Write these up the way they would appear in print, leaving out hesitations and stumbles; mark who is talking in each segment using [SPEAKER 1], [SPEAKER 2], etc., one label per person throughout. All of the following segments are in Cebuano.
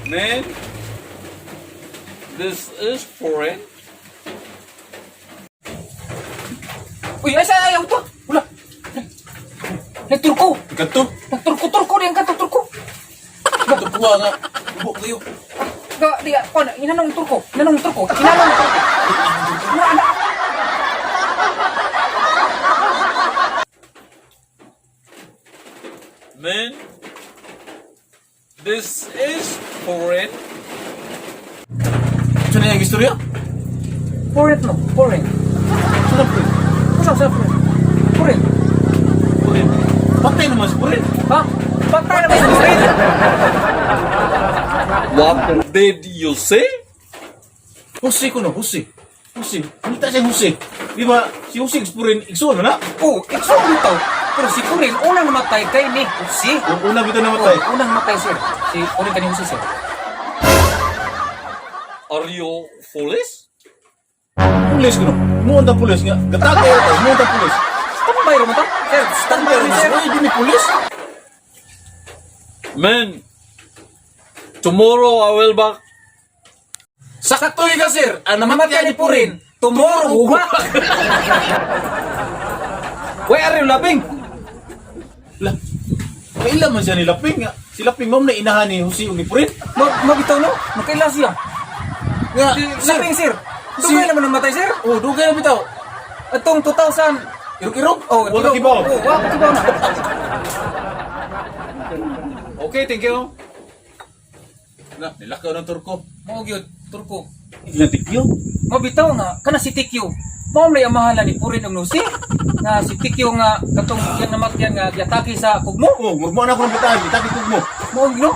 [SPEAKER 1] Man, this is foreign.
[SPEAKER 2] Uy, ay sa ayaw to. Wala. Nagturko.
[SPEAKER 3] Kanto?
[SPEAKER 2] Nagturko turko diyan ka turko.
[SPEAKER 3] Kanto kuha nga. Ubo kayo.
[SPEAKER 2] Ga di ko na inanong turko. Inanong turko. Inanong turko. Mura na.
[SPEAKER 1] Man, this is foreign.
[SPEAKER 3] Ito na yung istorya?
[SPEAKER 2] Foreign no, foreign.
[SPEAKER 3] Saan ang purin?
[SPEAKER 2] Usa sa foreign. Foreign.
[SPEAKER 3] Purin. Patay naman si Purin.
[SPEAKER 2] Ha? Patay na ba yung foreign?
[SPEAKER 1] What did you say?
[SPEAKER 3] Jose ko no, Jose. Jose. Ano siya Jose? Di ba, si Jose si Purin, igsuon na na?
[SPEAKER 2] Oh, ikso bitaw. Pero si Purin unang namatay kay ni Jose.
[SPEAKER 3] Yung una bitaw namatay.
[SPEAKER 2] Oh, unang namatay sir. Si Purin kani Jose sir.
[SPEAKER 1] Are you foolish?
[SPEAKER 3] Pulis ko no. Muunta pulis nga. Gatagaw ito. Muunta pulis.
[SPEAKER 2] Standby ra man to. Sir, standby
[SPEAKER 3] Pero
[SPEAKER 2] ra sir.
[SPEAKER 3] mas di ni pulis.
[SPEAKER 1] Man, tomorrow I will back.
[SPEAKER 3] Sakto ka sir. Ang
[SPEAKER 2] Namatay ni Purin. Tomorrow uwa.
[SPEAKER 1] Where are you laughing?
[SPEAKER 3] La. Kaila man siya ni Laping nga. Si Laping ma'am na inahan ni Jose ug ni Purin.
[SPEAKER 2] Mabitaw no? Magkaila siya.
[SPEAKER 3] Nga,
[SPEAKER 2] Si Laping sir. Dugay naman namatay sir.
[SPEAKER 3] Oh, dugay na bitaw.
[SPEAKER 2] Atong 2000.
[SPEAKER 3] Irog-irog.
[SPEAKER 2] Oh,
[SPEAKER 3] wala kibaw.
[SPEAKER 2] Oh, wa kibaw na.
[SPEAKER 1] Okay, thank you.
[SPEAKER 3] Na, nilakaw ng Turko.
[SPEAKER 2] Mao gyud Turko.
[SPEAKER 3] Ilang tikyo?
[SPEAKER 2] Mabitaw nga kana si TQ. Mao may amahala ni Purin og Nusi. Nga si TQ nga katong yan namatyan nga giatake sa kugmo.
[SPEAKER 3] Oh, murmo na ako ng bitahan. Itaki mo.
[SPEAKER 2] Mao gyud no.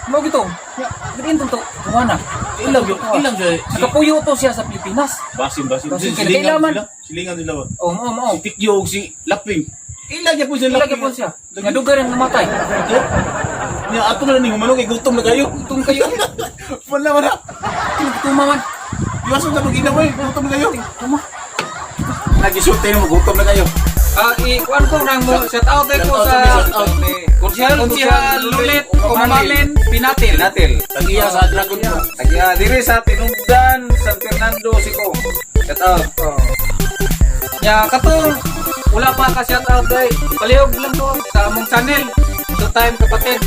[SPEAKER 2] Mao gyud to. Nga gidin to tuwa na.
[SPEAKER 3] Ilang yun, ilang siya. Si,
[SPEAKER 2] Nakapuyo to siya sa Pilipinas.
[SPEAKER 3] basin, basin.
[SPEAKER 2] Basin,
[SPEAKER 3] Silingan
[SPEAKER 2] kailangan.
[SPEAKER 3] sila. Silingan sila ba?
[SPEAKER 2] Oh, mao mao.
[SPEAKER 3] Si Tikyo ug si Laping. Ilang gyapon siya
[SPEAKER 2] Ila
[SPEAKER 3] Laping.
[SPEAKER 2] gyapon siya. Nga dugay rin namatay.
[SPEAKER 3] Nya ato na lang ni humano kay gutom na kayo.
[SPEAKER 2] Gutom kayo.
[SPEAKER 3] Wala man na.
[SPEAKER 2] Tuma man.
[SPEAKER 3] Iwasan sa pag-ina eh. Gutom na kayo.
[SPEAKER 2] Tuma.
[SPEAKER 3] Nagisulti na mo gutom na kayo.
[SPEAKER 2] Ah, i-kuan ko nang mo shout out ko sa
[SPEAKER 3] Shout out.
[SPEAKER 2] Konsihal Konsihal Lulit Kumalin Pinatil.
[SPEAKER 4] Pinatil.
[SPEAKER 3] Tagiya sa Dragon Fruit.
[SPEAKER 4] Tagiya diri sa Tinumdan, San Fernando, Cebu. Shout out.
[SPEAKER 2] Oh. Ya katong wala pa ka shout out day. Palihog lang to sa among channel. So time kapatid.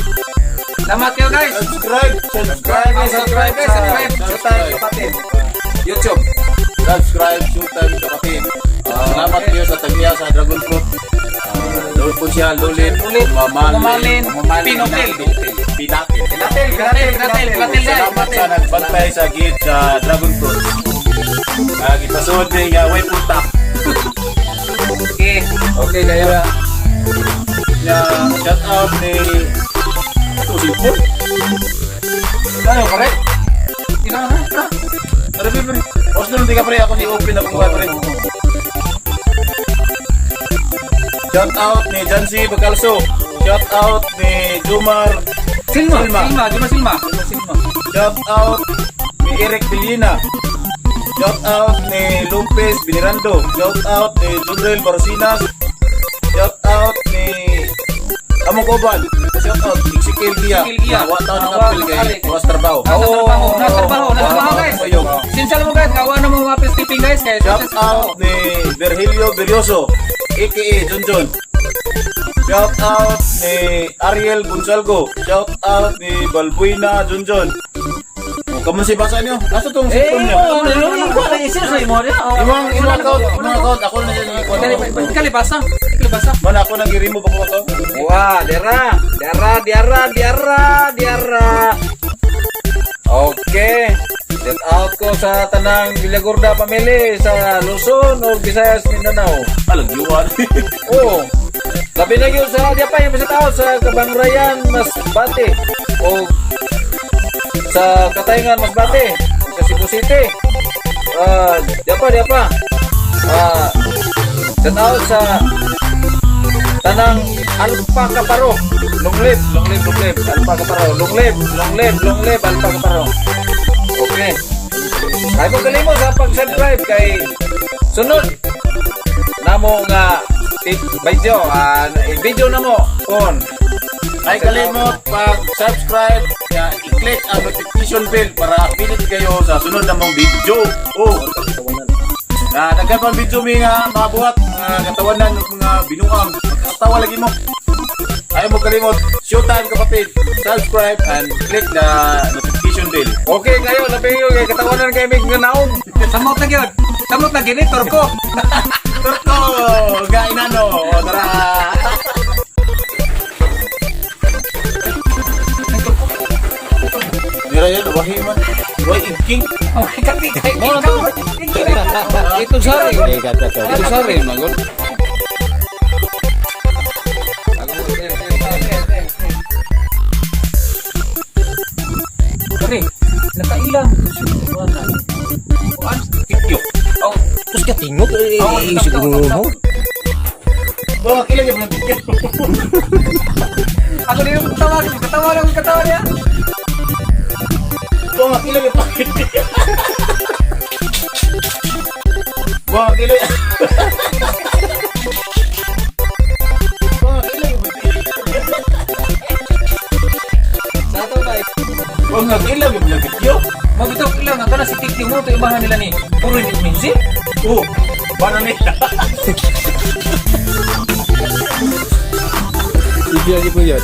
[SPEAKER 2] Salamat kayo guys.
[SPEAKER 3] Subscribe, subscribe,
[SPEAKER 4] Subscribe, subscribe,
[SPEAKER 2] guys, subscribe.
[SPEAKER 4] Showtime Kapatid. YouTube.
[SPEAKER 3] Subscribe, Showtime Kapatid. Salamat kayo sa tagiya sa Dragon Fruit. Lord po siya, Lulit,
[SPEAKER 2] Lulit,
[SPEAKER 3] Mamalin,
[SPEAKER 2] Kumalin, Pinotel.
[SPEAKER 3] Pinatil.
[SPEAKER 2] Pinatil, pinatil, pinatil, pinatil guys.
[SPEAKER 3] Salamat sa nagbantay sa gate sa Dragon Fruit. Gipasuod ni nga way punta.
[SPEAKER 2] Okay.
[SPEAKER 4] Okay, kayo.
[SPEAKER 3] Ya, shout out ni ito si Paul. Ano, pare?
[SPEAKER 2] Ina na. na.
[SPEAKER 3] Tara, pre, pre. Os na ka pre, ako ni open ako pre. Shout out ni Jancy Bacalso. Shout out ni Jumar
[SPEAKER 2] Silma,
[SPEAKER 3] Silma.
[SPEAKER 2] Silma, Juma Silma. Juma Silma.
[SPEAKER 3] Shout out ni Eric Villena. Shout out ni Lopez Binirando. Shout out ni Jundrel Barcinas. Shout out ni Among Koban. Shout out Ezekiel Gia.
[SPEAKER 2] Ezekiel Gia.
[SPEAKER 3] Wa taon ng
[SPEAKER 2] Wa
[SPEAKER 3] apel kay
[SPEAKER 2] nakali.
[SPEAKER 3] was trabaho.
[SPEAKER 2] Nasa trabaho, nasa trabaho, nasa trabaho guys.
[SPEAKER 3] Ayun.
[SPEAKER 2] Sinsal mo guys, kawa na mo mga tipping guys kay
[SPEAKER 3] Shout out ni Virgilio Berioso, aka Junjun. Shout out ni Ariel Gonzalgo. Shout out ni Balbuena Junjun. Oh, kamu si basa niyo? Asa tong
[SPEAKER 4] Eh,
[SPEAKER 3] cellphone niyo?
[SPEAKER 4] oh,
[SPEAKER 3] Imong imong account, ako na siya
[SPEAKER 2] Kali
[SPEAKER 3] ni
[SPEAKER 2] kali basa. Kali basa.
[SPEAKER 3] Man ako nang i-remove ako account.
[SPEAKER 4] Wah, dera, dera, diara, diara, diara. Okay. Shout out ko sa tanang Villagorda family sa Luzon o Visayas, Mindanao.
[SPEAKER 3] Alang yuan.
[SPEAKER 4] Oo. Labi na yun sa di pa yung shout out sa Kabangrayan, Masbate o Sa Katayngan, Masbate, sa Cebu City. Diya pa, diya pa. Shout out sa tanang Alpa Kaparo. Long live, long live, long live. Alpa Kaparo. Long live, long live, long live, Alpa Kaparo. Okay. Ay mo kalimo sa pag-subscribe kay sunod namo nga tip video, video namo on
[SPEAKER 3] Ay kalimot pag-subscribe, ya, i-click ang notification bell para updated kayo sa sunod namong video. Oh. Na daghan pang video mi nga mabuhat mga katawanan ng mga binuang. Magkatawa lagi mo. Ay mo kalimot, showtime, kapatid. Subscribe and click the notification bell.
[SPEAKER 4] Okay kayo, labi kayo kay katawanan kay mig nga naong.
[SPEAKER 2] Samot na gyud. Samot na gini Turko.
[SPEAKER 3] Turko, gainano. O, tara. Mira yan, wahi man. Wahi king.
[SPEAKER 2] Oh, kati kay.
[SPEAKER 4] Mo na to. Ito sari. Ito sari magod.
[SPEAKER 2] Pre, nakailang. Kuan?
[SPEAKER 3] Kikyo.
[SPEAKER 2] Oh,
[SPEAKER 5] Terus ka tingog eh,
[SPEAKER 2] Oh,
[SPEAKER 5] eh, siguro mo.
[SPEAKER 3] Bawa kila yung mga kikyo.
[SPEAKER 2] Ako din yung katawa, katawa lang katawa niya.
[SPEAKER 3] Bawa kila yung pakit. Bawa kila. Bawa kila yung
[SPEAKER 2] Sa ato ba?
[SPEAKER 3] Bawa kila yung mga kikyo.
[SPEAKER 2] Mabitaw ilang ang kana si Kikyo mo to ibahan nila ni puro ni music.
[SPEAKER 3] Oh, paano nila?
[SPEAKER 5] Hindi po yun.